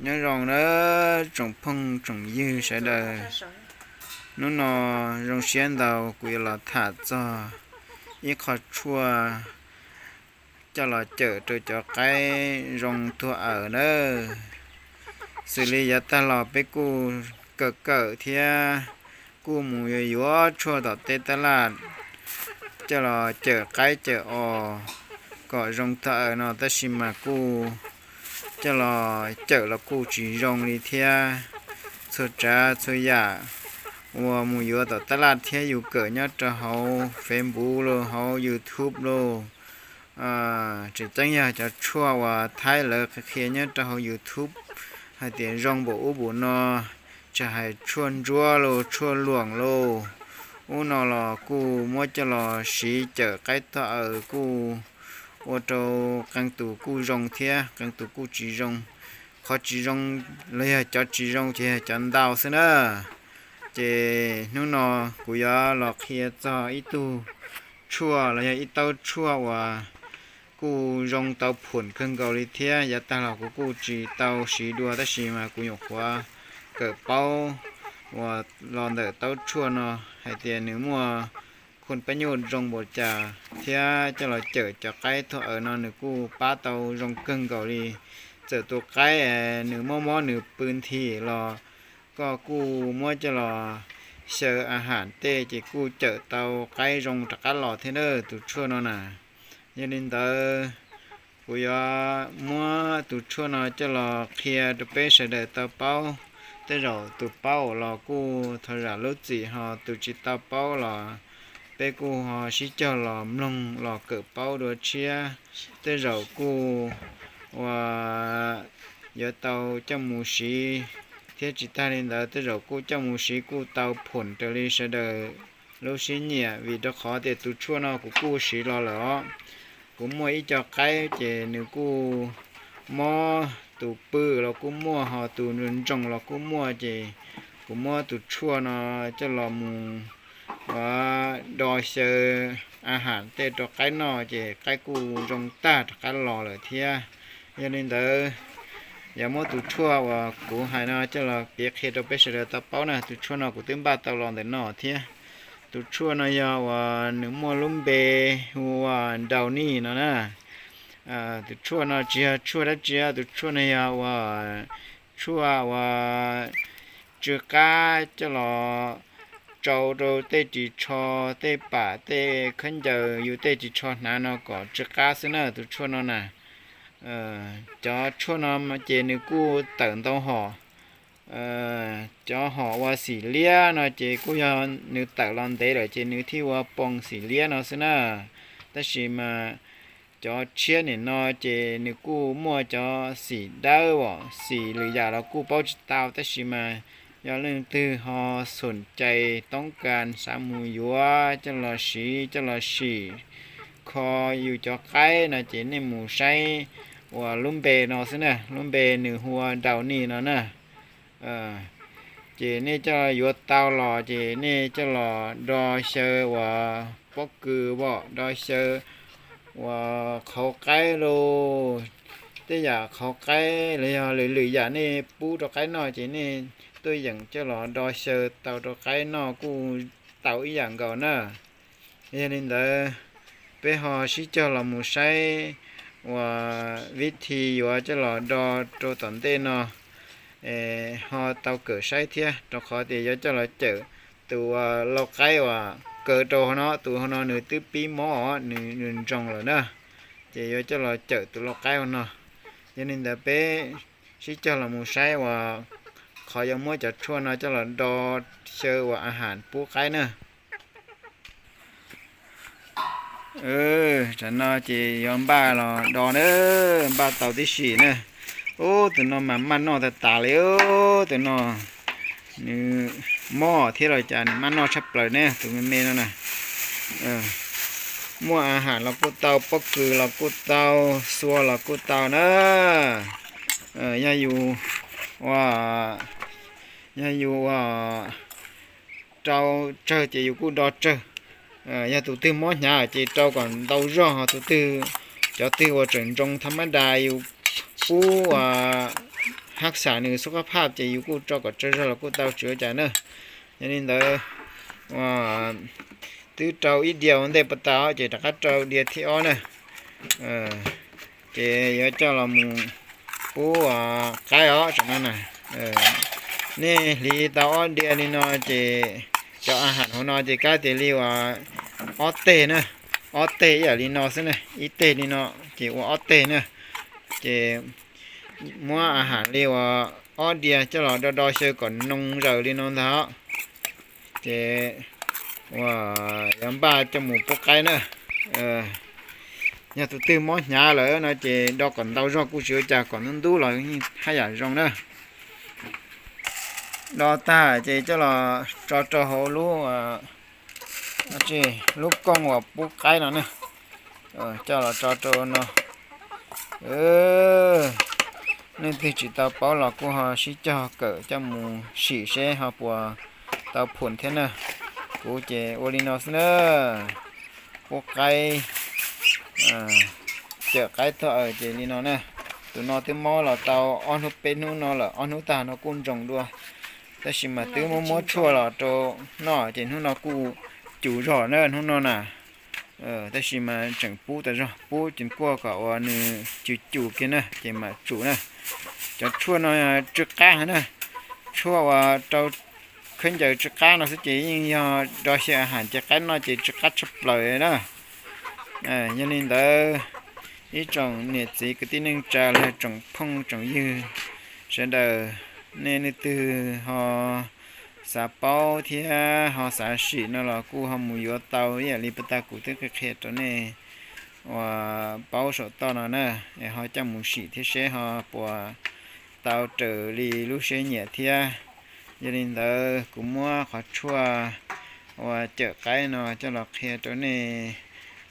Nyob zoo na tsoom phooj tsoom ywg sawv daws, hnub no zoo siab ntau kuv yuav los tham txog ib qho tshuaj coj los cawm rau cov qaib zoo tuag awm na. Xws li yav tag los peb kuj kawm kawm thiab kuj mus yuav yuav tshuaj tom tej tab laj coj los cawm qaib cawm os kom zoo tuag awm no, tab sis mas kuj coj los cawm los kuj tsis zoo li thiab. Txhua tsav txhua yam uas mus yuav tom tab laj thiab yus kawm nyob rau hauv Facebook los hauv YouTube los, tseem ceeb yog cov tshuaj uas Thaib lawv qhia nyob rau hauv YouTube hais tias zoo npaum ub npaum no, tsis hais tshuaj ntsuab los tshuaj luam los, ub no los kuj muab coj los siv cawm qaib tuag awm kuj ua rau qee tus kuj zoo thiab qee tus kuj tsis zoo. Qhov tsis zoo los yog cov tsis zoo ces yog cov ntau xwb na. Ces hnub no kuv yuav los qhia txog ib tug tshuaj los yog ib taub tshuaj uas kuj zoo tau phoom kawg nkaus li thiab. Yav tag los kuv kuj tsis tau siv dua tab sis mas kuv nyuam qhuav kawm paub uas los ntawm taub tshuaj no hais tias nws muaj khun pab nyuj zoo npaum cas thiab coj los cawm cov qaib tuag awm no nws kuj pab tau zoo kawg nkaus li. Txawm tus qaib nws mob mob nws pw nthi los koj kuj muab coj los xyaw a ham tej ces kuj cawm tau qaib zoo rov qab los thiab na tus tshuaj no na. Yog li ntawd, kuv yuav muab tus tshuaj no coj los qhia rau peb sawv daws tau paub. Tej zaum tus paub los kuj thov zam lub txim, ho tus tsis tau paub los peb kuj ho sib cog los mloog los kawm paub dua tshiab. Tej zaum kuj uas yuav tau coj mus siv thiab tsis tag li ntawd tej zaum kuj coj mus siv kuj tau phoom raws li sawv daws lub siab nyiam, vim rau qhov tias tus tshuaj no kuv kuj siv los lawm os. Kuv muaj ib co qaib ces nws kuj mob, tus pw los kuj muaj, ho tus ntsoos los kuj muaj, ces kuv muab tus tshuaj no coj los mus do xyaw a ham tej rau qaib noj ces qaib kuj zoo tag rov qab los lawm thiab. Yog li ntawd, yog muab tus tshuaj uas kuv hais no coj los piav qhia rau peb sawv daws tau paub na. Tus tshuaj no kuv twb npaj tau los ntawm no thiab. Tus tshuaj no yog uas nws muaj lub npe hu ua Downy no na. Tus tshuaj no tsis yog tshuaj dab tsi, tus tshuaj no yog uas tshuaj uas tsw qab coj los tsau rau tej ris tsho, tej pam, tej khaub ncaws, yus tej ris tsho hnav no kom tsw qab xwb na tus tshuaj no na. Cov tshuaj no ces nws kuj tawm ntau hom. Cov hom ua xim liab no ces kuj yog nws tawm los ntev lawm ces nws thiaj ua poo xim liab no xwb na. Tab sis mas cov tshiab nim no ces nws kuj muaj cov xim dawb os, xim lwm yam los kuj paub tsis tau, tab sis mas yog leej twg ho xoom cai toob kas xav mus yuav coj los siv coj los sim kho yus cov qaib no ces nej mus saib uas lub npe no xwb na, lub npe nws hu ua Downy no na. Ces nej coj yuav tau los ces nej coj los do xyaw uas pob kws, do xyaw uas qhauv qaib los, tej yam qhauv qaib los yog lwm lwm yam nej pub rau qaib noj ces nej tuaj yeem coj los do xyaw tau rau qaib noj kuj tau ib yam nkaus na. Yog li ntawd, peb ho sib cog los mus saib uas vib thi yuav coj los do rau tom ntej no ho tau kawm saib thiab, rau qhov tias yuav coj los cawm tus lau qaib uas kaw rau hauv no, tus hauv no nws twb pib mob os, nws ntsoos lawm na. Ces yuav coj los cawm tus lau qaib hauv no. Yog li ntawd peb sib cog los mus saib uas qhov yuav muab cov tshuaj no coj los do xyaw uas a ham pub qaib na. Tam no ces yuav npaj los do na, npaj tau tib si na. Ub, tus no mas maj noj tas tas li, tus no nws mob thiab los cas nws maj noj tshaj plaws ne, tus me me no na. Muaj a ham los kuj tau, pob kws los kuj tau, xua los kuj tau na. Yog yus ua, yog yus ua rau tsawg ces yus kuj do tsawg. Yog tus twg mob hnyav ces rau kom ntau zog, ho tus twg, cov twg uas tseem ntsoos tha mab das yus pub uas hab xam nws xub qab phaj ces yus kuj rau kom tsawg zog los kuj tau tsis ua cas na. Yog li ntawd, ua, twb rau ib diav ua ntej pas tas ces rov qab rau diav thib ob na. Ces yuav coj los mus pub qaib os tam no na. Nej hliv tau ob diav li no ces cov a ham hauv no ces kab tias li uas ob teg na, ob teg ib yam li no xwb na, ib teg li no ces ua ob teg na. Ces muab a ham li uas ob diav coj los do do xyaw kom noo zaws li no ntag. Ces ua, yuav npaj coj mus pub qaib na. Yog tus twg mob hnyav lawm no ces do kom ntau zog kuj tsis ua cas, kom ntub ntub los yeej haj yam zoo na. Do tag ces coj los tso rau hauv lub, lub kooj uas pub qaib no ne. Coj los tso rau no. Leej twg tsis tau paub los kuj ho sib cog kawm coj mus sim seb ho puas tau phum thiab na. Kuv ces ua li no xwb na. Pub qaib, cawm qaib tuag aws ces li no na. Tus no twb mob los tau ob hnub peb hnub no lawm, ob hnub tag no kuj ntsoos dua. Tab sis mas twb muab muab tshuaj los rau noj ces hnub no kuj cum zog na hnub no na. Tab sis mas tseem pub tas zog, pub ces kuaj kom uas nws cum cum kiag na ces mam tsum na. Cov tshuaj no tsw qab heev na. Tshuaj uas rau khaub ncaws tsw qab no xwb ces yeej yog do xyaw a ham ces qaib noj ces tsw qab tshaj plaws na. Yog li ntawd, ib tsoom niam txiv kwv tij neej tsa los yog tsoom phooj tsoom ywg sawv daws, nej leej twg ho xav paub thiab ho xav sim no los kuj ho mus yuav tau ib yam li puag ta kuv twb qhia qhia rau nej uas paub saum toj no na. Es ho coj mus sim thiab seb ho puas tau raws li lub siab nyiam thiab. Yog li ntawd kuv muab qhov tshuaj uas cawm qaib no coj los qhia rau nej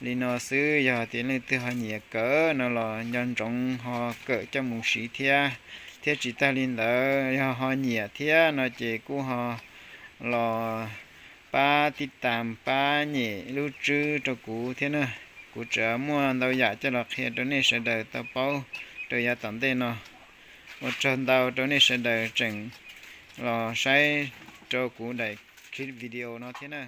li no xwb. Yog tias leej twg ho nyiam kawm no los nco ntsoov ho kawm coj mus siv thiab. Thiab tsis tag li ntawd yog ho nyiam thiab no ces kuj ho los pab tib tas pab nyem lub tswb rau kuv thiab na. Kuv tseem muaj ntau yam coj los qhia rau nej sawv daws tau paub rau yav tom ntej no. Ua tsaug ntau rau nej sawv daws tseem los saib rau kuv daim clip video no thiab na.